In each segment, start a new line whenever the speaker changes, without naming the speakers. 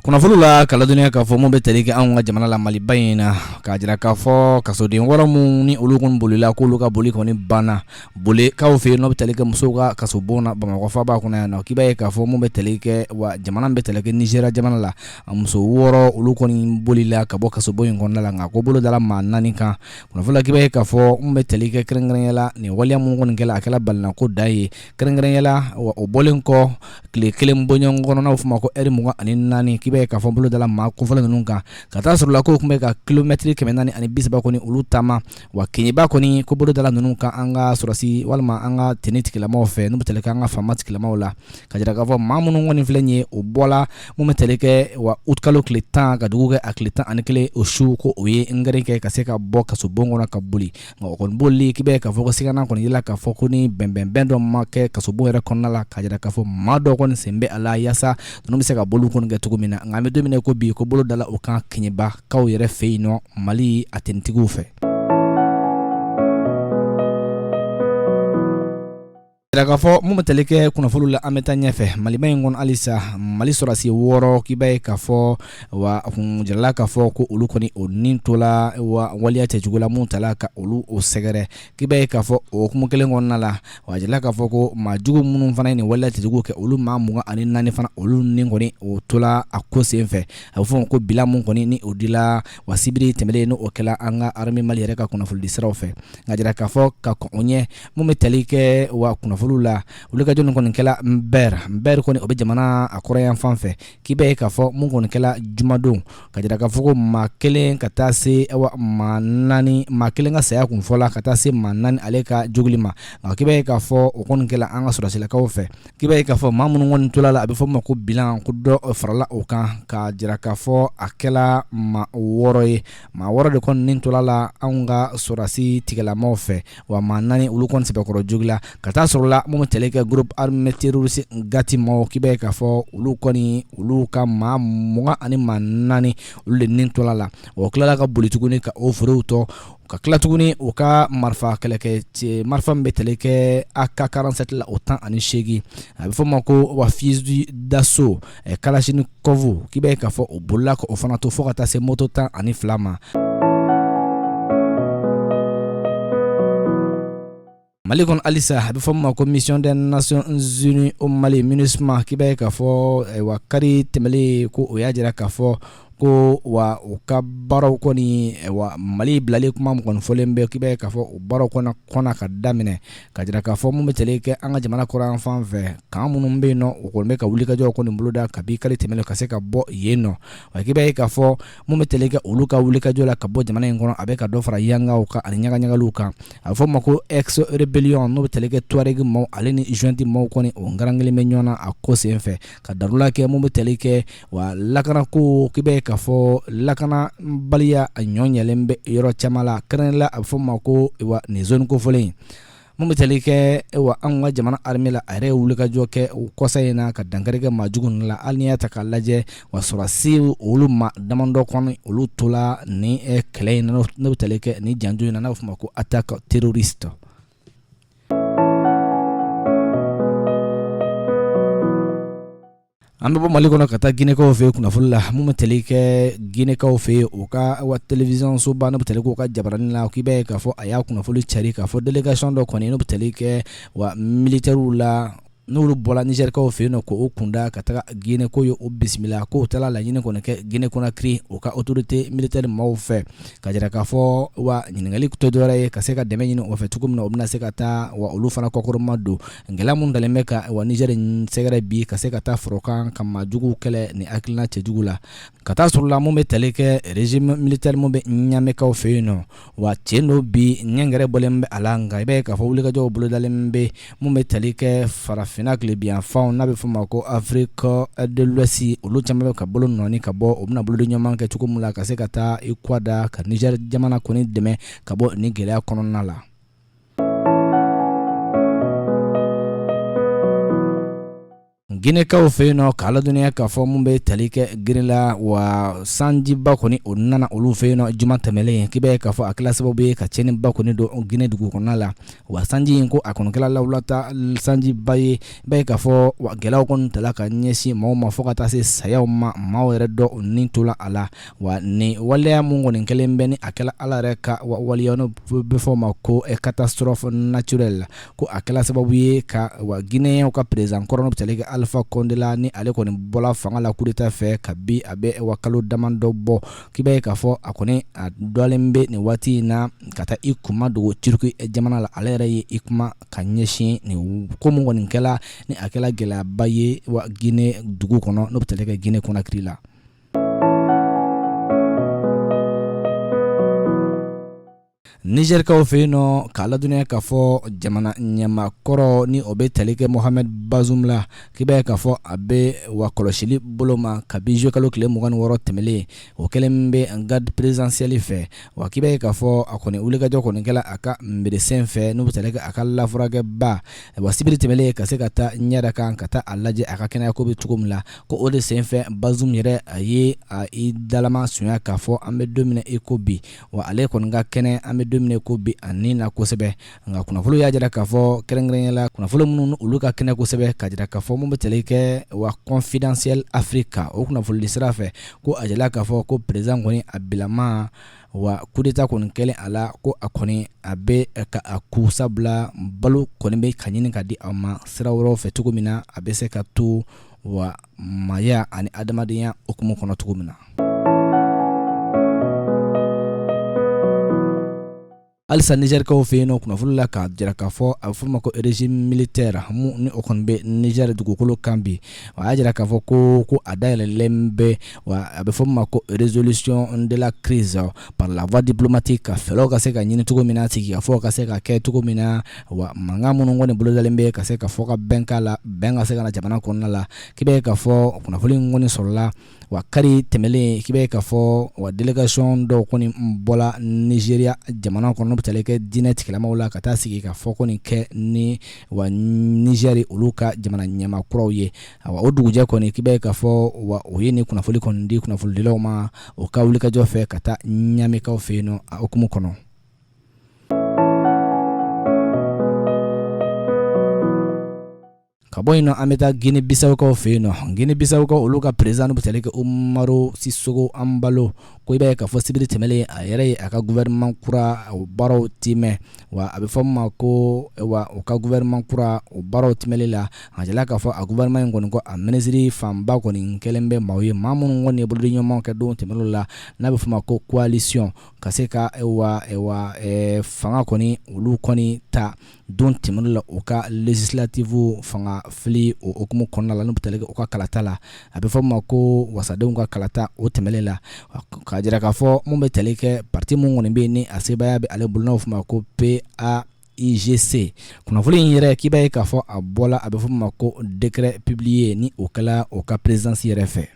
Kunnafoni la ka ladɔnniya k'a fɔ mun bɛ tali kɛ anw ka jamana la Maliba in na, k'a jira k'a fɔ kasoden wɔɔrɔ minnu ni olu kɔni bolila, k'olu ka boli kɔni banna bolekaw fɛ yen, n'o bɛ tali kɛ musow ka kasobon na Bamakɔ faaba kɔnɔ yan nɔ. K'i b'a ye k'a fɔ mun bɛ tali kɛ wa jamana bɛ tali kɛ Nizeriya jamana la, muso 6 olu kɔni bolila ka bɔ kasobon in kɔnɔna la, nka ko bolo dala maa 4 kan. Kunnafoni la k'i b'a ye k'a fɔ mun bɛ tali kɛ kɛrɛnkɛrɛnya la nin waleya mun kɔni kɛla, a kɛla balinako dan ye kɛrɛnkɛrɛnya la. Wa o bɔlen kɔ tile kelen bɔɲɔgɔn kɔnɔ, n'a bɛ f'o ma ko ɛri 24, k'i b'a ye k'a fɔ bolo dala maa kofɔlen ninnu kan, ka taa sɔrɔ la k'o tun bɛ ka kilomɛtiri 430 kɔni olu taama. Wa Keɲeba kɔni ko bolo dala ninnu kan an ka sɔrɔsi walima an ka tenue tigilamaw fɛ, n'u bɛ tali kɛ an ka faama tigilamaw la, ka jira k'a fɔ maa minnu kɔni filɛ nin ye, o bɔla mun bɛ tali kɛ wa utikalo tile 10 ka dugu kɛ a tile 11, o su ko o ye ngɛrɛ kɛ ka se ka bɔ kasobon kɔnɔ ka boli. Nka o kɔni bolili, k'i b'a ye k'a fɔ ko sigana kɔni yela k'a fɔ ko ni bɛnbɛnbɛn dɔ ma kɛ kasobon yɛrɛ kɔnɔna la, k'a jira k'a fɔ maa dɔ kɔni sen bɛ a la yaasa ninnu bɛ se ka boliw kɔni kɛ cogo min na. Nka an bɛ don min na ko bi, ko bolo dala o kan Keɲebakaw yɛrɛ fɛ yen nɔ, Mali a tenitigiw fɛ. Jira k'a fɔ mun bɛ tali kɛ kunnafoni la, an bɛ taa ɲɛfɛ Maliba in kɔnɔ halisa. Mali sɔrɔdasi 6, k'i b'a ye k'a fɔ wa a kun jirala k'a fɔ ko olu kɔni o ni tola wa waleya cɛjugu la mun tala ka olu o sɛgɛrɛ. K'i b'a ye k'a fɔ o hukumu kelen kɔnɔna la, wa a jirala k'a fɔ ko maa jugu minnu fana ye nin waleya cɛjugu kɛ, olu maa 24 fana, olu ni kɔni o tola a ko senfɛ. A bɛ fɔ ko bilan mun kɔni ni o dila wa sibiri tɛmɛnen, n'o kɛla an ka armée Mali yɛrɛ ka kunnafonidi siraw fɛ. Nka jira k'a fɔ ka kɔn o ɲɛ, mun bɛ tali kɛ wa kunnafoniw la, wulikajɔ nin kɔni kɛla Nbɛr. Nbɛr kɔni o bɛ jamana a kɔrɔyan fan fɛ. K'i b'a ye k'a fɔ mun kɔni kɛla jumadon, ka jira k'a fɔ ko maa kelen ka taa se wa maa naani, maa kelen ka saya kun fɔla ka taa se maa naani ale ka jogili ma. Nka k'i b'a ye k'a fɔ o kɔni kɛla an ka sɔrɔdasilakaw fɛ. K'i b'a ye k'a fɔ maa minnu kɔni tola la, a bɛ fɔ ma ko bilan, ko dɔ farala o kan, k'a jira k'a fɔ a kɛla maa 6 ye. Maa 6 de kɔni ni tola la anw ka sɔrɔdasi tigilamaw fɛ, wa maa 4 olu kɔni sɛbɛkɔrɔ jogila ka taa sɔrɔ la mun bɛ tali kɛ groupe armé terroriste GAT maaw. K'i b'a ye k'a fɔ olu kɔni olu ka maa 20 ani maa 4, olu de ni tola la. O tilala ka boli tuguni ka o forow tɔ, ka tila tuguni u ka marifa kɛlɛkɛ cɛ marifa min bɛ tali kɛ AK47 la, o 18, a bɛ fɔ o ma ko wa fusil d'assaut Kalachnikov, k'i b'a ye k'a fɔ o bolila ka o fana to, fo ka taa se moto 12 ma. Mali kɔnɔ halisa, a bɛ fɔ min ma ko Mission des Nations Unies au Mali, MINUSMA, k'i b'a ye k'a fɔ wa kari tɛmɛlen ko o y'a jira k'a fɔ ko wa u ka baaraw kɔni wa Mali bilali kuma min kɔni fɔlen bɛ, k'i b'a ye k'a fɔ o baaraw kɔnɔ kɔnna ka daminɛ, ka jira k'a fɔ mun bɛ tali kɛ an ka jamana kɔrɔn fan fɛ, camp minnu bɛ yen nɔ, o kɔni bɛ ka wulikajɔw kɔni boloda kabi kari tɛmɛlen ka se ka bɔ yen nɔ. Wa k'i b'a ye k'a fɔ mun bɛ tali kɛ olu ka wulikajɔ la ka bɔ jamana in kɔnɔ, a bɛ ka dɔ fara yangaw kan ani ɲagaɲagaliw kan. A bɛ fɔ ma ko ex rébellion, n'o bɛ tali kɛ Touareg maaw ale ni junte maaw kɔni, o garankelen bɛ ɲɔgɔn na a ko senfɛ, ka darula kɛ mun bɛ tali kɛ wa lakanako. K'i b'a ye k'a fɔ lakanabaliya a ɲɔ ɲɛlen bɛ yɔrɔ caman la, kɛrɛnkɛrɛnnenya la a bɛ fɔ ma ko wa nin zone kofɔlen. Mun bɛ tali kɛ wa anw ka jamana armée la, a yɛrɛ ye wulikajɔ kɛ o kɔsa in na ka dankari kɛ maa jugu ninnu la. Hali n'i y'a ta k'a lajɛ, wa sɔrɔdasi olu ma damadɔ kɔni olu tola ni kɛlɛ in na, n'o bɛ tali kɛ ni janjo in na, n'a bɛ f'o ma ko attaque terroriste. An bɛ bɔ Mali kɔnɔ ka taa Ginɛkaw fɛ yen kunnafoni la. Mun bɛ tali kɛ Ginɛkaw fɛ yen, u ka wa télévision soba, n'o bɛ tali kɛ u ka jabaranin la, k'i b'a ye k'a fɔ a y'a kunnafoni cari k'a fɔ délégation dɔ kɔni, n'o bɛ tali kɛ wa militaires la, n'olu bɔra Nizɛrikaw fɛ yen nɔ k'o kunda ka taga Ginɛ, k'o ye o bisimila, k'o taara laɲini kɔni kɛ Ginɛ Conakry o ka autorité militaire maaw fɛ, ka jira k'a fɔ wa ɲininkali tɛ dɔwɛrɛ ye ka se ka dɛmɛ ɲini o fɛ cogo min na, o bɛna se ka taa wa olu fana kɔkɔrɔma don gɛlɛya minnu dalen bɛ ka wa Nizɛri sɛgɛrɛ bi, ka se ka taa fara o kan ka maa juguw kɛlɛ ni hakilina cɛjugu la. Ka taa sɔrɔ la mun bɛ tali kɛ régime militaire mun bɛ Ɲamɛkaw fɛ yen nɔ, wa tiɲɛ don bi ɲɛgɛrɛ bɔlen bɛ a la, nka i b'a ye k'a fɔ wulikajɔw bolodalen bɛ mun bɛ tali kɛ farafinna tilebinyanfanw, n'a bɛ fɔ o ma ko Afrique de l'Ouest, olu caman bɛ ka bolo nɔɔni ka bɔ, u bɛna bolodiɲɔgɔnma kɛ cogo min la ka se ka taa i kɔ da ka Nizɛri jamana kɔni dɛmɛ ka bɔ nin gɛlɛya kɔnɔna la. Ginɛkaw fɛ yen nɔ, k'a ladɔnniya k'a fɔ mun bɛ tali kɛ Gine la, wa sanjiba kɔni o nana olu fɛ yen nɔ juma tɛmɛlen, k'i b'a ye k'a fɔ a kɛla sababu ye ka tiɲɛniba kɔni don Gine dugu kɔnɔna la. Wa sanji in ko a kɔni kɛla lawulata sanjiba ye, i b'a ye k'a fɔ wa gɛlɛyaw kɔni tala ka ɲɛsin maaw ma fo ka taa se sayaw ma, maaw yɛrɛ dɔ ni tola a la. Wa nin waleya mun kɔni kɛlen bɛ ni a kɛla Ala yɛrɛ ka waleya n'o bɛ fɔ o ma ko catastrophe naturelle, ko a kɛla sababu ye ka wa Guinéenw ka président kɔrɔ n'o bɛ tali kɛ Alpha Condé la, ni ale kɔni bɔla fanga la coup d'état fɛ kabi a bɛ wa kalo damadɔ bɔ, k'i b'a ye k'a fɔ a kɔni a dɔlen bɛ nin waati in na ka taa i kunma dogo Turquie jamana la. Ale yɛrɛ ye i kuma ka ɲɛsin nin ko mun kɔni kɛla ni a kɛla gɛlɛyaba ye wa Guinée dugu kɔnɔ, n'o bɛ tali kɛ Guinée Conakry la. Nizɛrikaw fɛ yen nɔ, k'a ladɔnniya k'a fɔ jamana ɲɛmaa kɔrɔ ni o bɛ tali kɛ Mohamed Bazoum la, k'i b'a ye k'a fɔ a bɛ wa kɔlɔsili bolo ma kabi juillet kalo tile 26 tɛmɛlen, o kɛlen bɛ garde présidentielle fɛ. Wa k'i b'a ye k'a fɔ a kɔni wulikajɔ kɔni kɛla a ka médecin fɛ, n'o bɛ tali kɛ a ka lafurakɛba, wa sibiri tɛmɛlen ka se ka taa ɲɛ da kan ka taa a lajɛ a ka kɛnɛya ko bɛ cogo min la. Ko o de senfɛ Bazoum yɛrɛ a ye a i dalama sunya k'a fɔ an bɛ don min na i ko bi, wa ale kɔni ka kɛnɛ an bɛ don min na ko bi a ni na kosɛbɛ. Nka kunnafoni y'a jira k'a fɔ kɛrɛnkɛrɛnya la kunnafoni minnu olu ka kɛnɛ kosɛbɛ, k'a jira k'a fɔ mun bɛ tali kɛ wa Confidentiel Afrique, o kunnafonidi sira fɛ, ko a jira k'a fɔ ko président kɔni a bilama wa coup d'état kɔni kɛlen a la, ko a kɔni a bɛ ka a ku sabula balo kɔni bɛ ka ɲini ka di a ma sira wɛrɛw fɛ cogo min na a bɛ se ka to wa maaya ani adamadenya hukumu kɔnɔ cogo min na. Halisa Nizɛrikaw fɛ yen nɔ, kunnafoni la k'a jira k'a fɔ a bɛ f'o ma ko régime militaire mun ni o kɔni bɛ Nizɛri dugukolo kan bi, a y'a jira k'a fɔ ko a dayɛlɛlen bɛ, wa a bɛ fɔ min ma ko résolution de la crise par la voie diplomatique, ka fɛɛrɛw ka se ka ɲini cogo min na, sigikafɔ ka se ka kɛ cogo min na, wa mankan minnu kɔni bolodalen bɛ ka se ka fɔ ka bɛn k'a la, bɛn ka se ka na jamana kɔnɔna la. K'i b'a ye k'a fɔ kunnafoni in kɔni sɔrɔla wa kari tɛmɛlen, k'i b'a ye k'a fɔ wa délégation dɔw kɔni bɔla Nizeriya jamana kɔnɔ, n'o bɛ tali kɛ diinɛ tigilamaw la, ka taa sigi ka fɔ kɔni kɛ ni wa Nizɛri olu ka jamana ɲɛmaa kuraw ye. Awa o dugujɛ kɔni, k'i b'a ye k'a fɔ wa o ye nin kunnafoni kɔni di kunnafonidilaw ma o ka wulikajɔ fɛ ka taa Ɲamekaw fɛ yen nɔ a hukumu kɔnɔ. Ka bɔ yen nɔ, an bɛ taa Guinée Bissaukaw fɛ yen nɔ. Guinée Bissaukaw olu ka président n'o bɛ tali kɛ Umaro Sissoco Embaló, ko i b'a ye k'a fɔ sibiri tɛmɛlen a yɛrɛ ye a ka gouvernement kura o baaraw timɛ. Wa a bɛ fɔ min ma ko wa u ka gouvernement kura o baaraw timɛli la, a jira k'a fɔ a gouvernement in kɔni ko a minisiri fanba kɔni kɛlen bɛ maaw ye, maa minnu kɔni ye bolodiɲɔgɔnmaw kɛ don tɛmɛnw la, n'a bɛ fɔ ma ko coalition, ka se ka wa fanga kɔni olu kɔni ta don tɛmɛnw la u ka législative fanga fili o hukumu kɔnɔna la, n'o bɛ tali kɛ u ka kalata la, a bɛ fɔ min ma ko wasadenw ka kalata o tɛmɛnen la. K'a jira k'a fɔ mun bɛ tali kɛ parti mun kɔni bɛ yen ni a sebaaya bɛ ale bolo, n'o fɔ ma ko PAIGC. Kunnafoni in yɛrɛ, k'i b'a ye k'a fɔ a bɔla, a bɛ fɔ min ma ko décret publié, ni o kɛla o ka présidence yɛrɛ fɛ.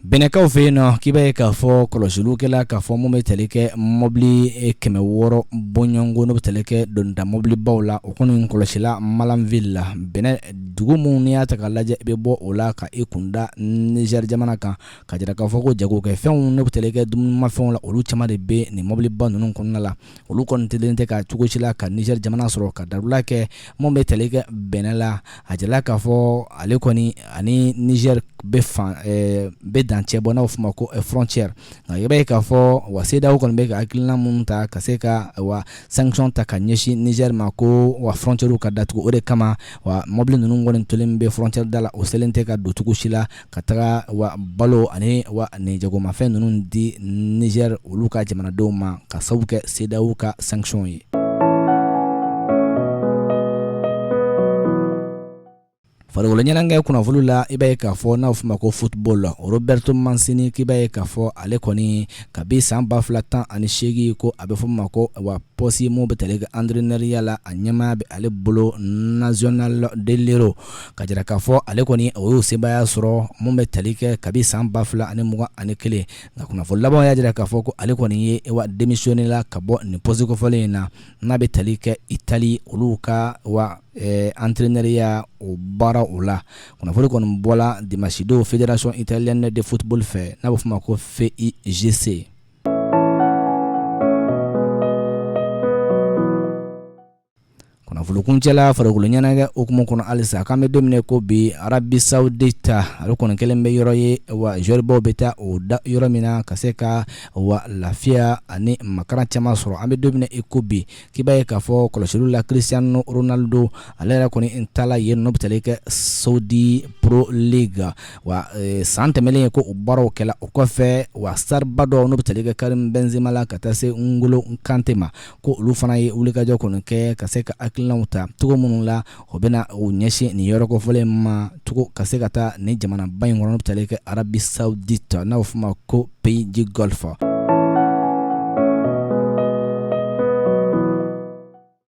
Bɛnɛkaw fɛ yen nɔ, k'i b'a ye k'a fɔ kɔlɔsiliw kɛla k'a fɔ mun bɛ tali kɛ mɔbili 600 bɔɲɔgɔnko, n'o bɛ tali kɛ donita mɔbilibaw la, o kɔni kɔlɔsila Malanville la, Bɛnɛ dugu mun n'i y'a ta k'a lajɛ i bɛ bɔ o la ka i kunda Nizɛri jamana kan, ka jira k'a fɔ ko jagokɛfɛnw n'o bɛ tali kɛ dumunimafɛnw la, olu caman de bɛ nin mɔbiliba ninnu kɔnɔna la. Olu kɔni telen tɛ ka cogo si la ka Nizɛri jamana sɔrɔ ka dabila kɛ mun bɛ tali kɛ Bɛnɛ la. A jirala k'a fɔ ale kɔni ani Nizɛri bɛ fan bɛ dancɛ bɔ, n'a fɔ ma ko frontière. Nka i b'a ye k'a fɔ wa CEDEAO kɔni bɛ ka hakilina minnu ta ka se ka wa sanction ta ka ɲɛsin Nizɛri ma, ko wa frontière ka datugu, o de kama wa mɔbili ninnu kɔni tolen bɛ frontière da la, o selen tɛ ka don cogo si la ka taga wa balo ani wa nin jagomafɛn ninnu di Nizɛri olu ka jamanadenw ma, ka sababu kɛ CEDEAO ka sanction ye. Farikolo ɲɛnajɛ kunnafoni la, i b'a ye k'a fɔ n'a bɛ f'o ma ko football, Roberto Mancini, k'i b'a ye k'a fɔ ale kɔni kabi san 2018, ko a bɛ fɔ ma ko wa poste mun bɛ tali kɛ entraîneurya la, a ɲɛmaaya bɛ ale bolo Nacional de l'Euro, ka jira k'a fɔ ale kɔni o y'o sebaaya sɔrɔ mun bɛ tali kɛ kabi san 2021. Nka kunnafoni laban y'a jira k'a fɔ ko ale kɔni ye wa démissionné la ka bɔ nin poste kofɔlen in na, n'a bɛ tali kɛ Italie olu ka wa entraîneurya o baara o la. Kunnafoni kɔni bɔla dimanche don Fédération italienne de football fɛ, n'a bɛ f'o ma ko FIGC. Kunnafoni kuncɛla farikolo ɲɛnajɛ hukumu kɔnɔ halisa, k'an bɛ don min na ko bi, Arabie Saoudite ale kɔni kɛlen bɛ yɔrɔ ye wa joueur bɛ taa o da yɔrɔ min na ka se ka wa lafiya ani makaran caman sɔrɔ. An bɛ don min na i ko bi, k'i b'a ye k'a fɔ kɔlɔsiliw la, Cristiano Ronaldo ale yɛrɛ kɔni taala yen n'o bɛ tali kɛ Saudi Pro League. Wa san tɛmɛnen ko o baaraw kɛla o kɔfɛ, wa starba dɔw n'o bɛ tali kɛ Karim Benzema la ka taa se N'Golo Kante ma, ko olu fana ye wulikajɔ kɔni kɛ ka se ka hakilinaw ta cogo minnu la o bɛna u ɲɛsin nin yɔrɔ kofɔlen ma cogo ka se ka taa nin jamanaba in kɔnɔ n'o bɛ tali kɛ Arabie Saoudite, n'a bɛ f'o ma ko pays du Golfe.